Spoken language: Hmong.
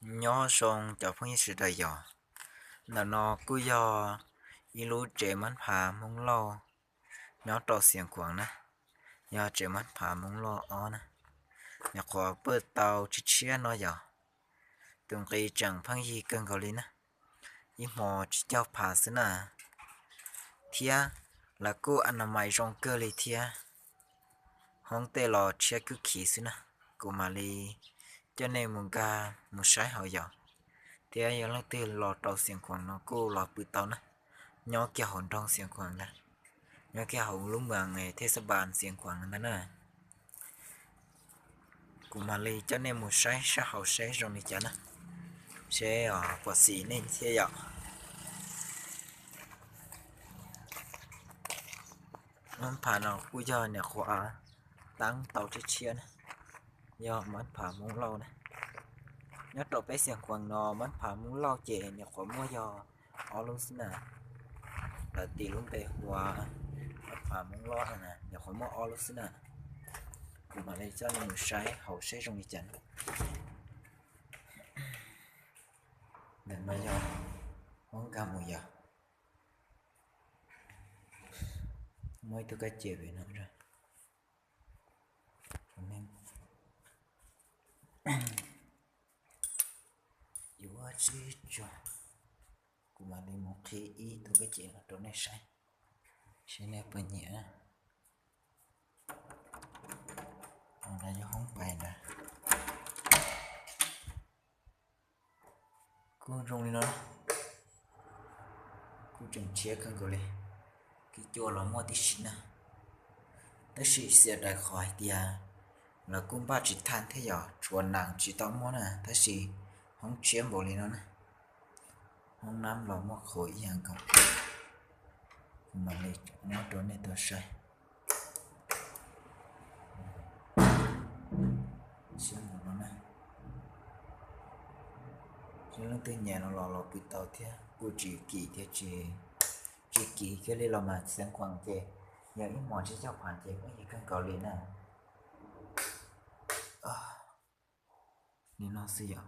Nyob zoo cov phooj ywg sawv daws yom. Ntawm no kuj yog ib lub tsev mab phav Hmoob Lauj nyob rau Xiav Khuam na, yog tsev mab phav Hmoob Lauj ob na. Nyuam qhuav pw tau tshiab tshiab no yom. Tus nqi tseem pheej yig kawg nkaus li na, ib hmo tsib caug phav xwb na, thiab lawv kuj a na mais zoo kawg li thiab. Hoob tej los tshiab kwb khiv xwb na. Kuv mam li coj nej mus nkag mus saib hauv yom, thiab yog leej twg los rau Xiav Khuam no kuj los pw tau na, nyob kiag hauv nroog Xiav Khuam ntag, nyob kiag hauv lub mas thej xab npas Xiav Khuam ntag na. Kuv mam li coj nej mus saib sab hauv seb zoo li cas na, seb puas xis nej thiab yom. Mab phav no kuj yog nyuam qhuav teeb tau tshiab tshiab na, yog mab phav Hmoob Lauj na. Nyob rau peb Xiav Khuam no mab phav Hmoob Lauj ces nyuam qhuav muaj yog ob lub xwb na. Lawv tis lub npe hu ua mab phav Hmoob Lauj no na, nyuam qhuav muaj ob lub xwb na. Kuv mam li coj nej mus saib hauv seb zoo li cas. Ntawm no yog hoob nkag mus yog muaj ib tug kab cia pem no. Yuav tsis tso, kuv mam li mus qhib ib tug kab cia no rau nej saib, seb nej puas nyiam. Ntawd yog hoob pais ntawd. Kuj zoo li no, kuj tseem tshiab kawg nkaus li. Kib cua los muaj tib si na, tab sis xiam dais qhov hais tias lawv kuj npaj tsis thaj thiab yom, tshuav nees tsis tau muab na, tab sis hoob tshiab npaum li no na. Hoob nab los muaj qhuav ib yam nkaus. Kuv mam li muab rau nej tau saib. Tshiab npaum no na. Yog leej twg nyiam no los los pw tau thiab, kuj tsis kim thiab, tsis kim kiag li los mas Xiav Khuam ces yog ib hmos tsib caug phav ces muaj yig kawg nkaus li na. Li no xwb yom.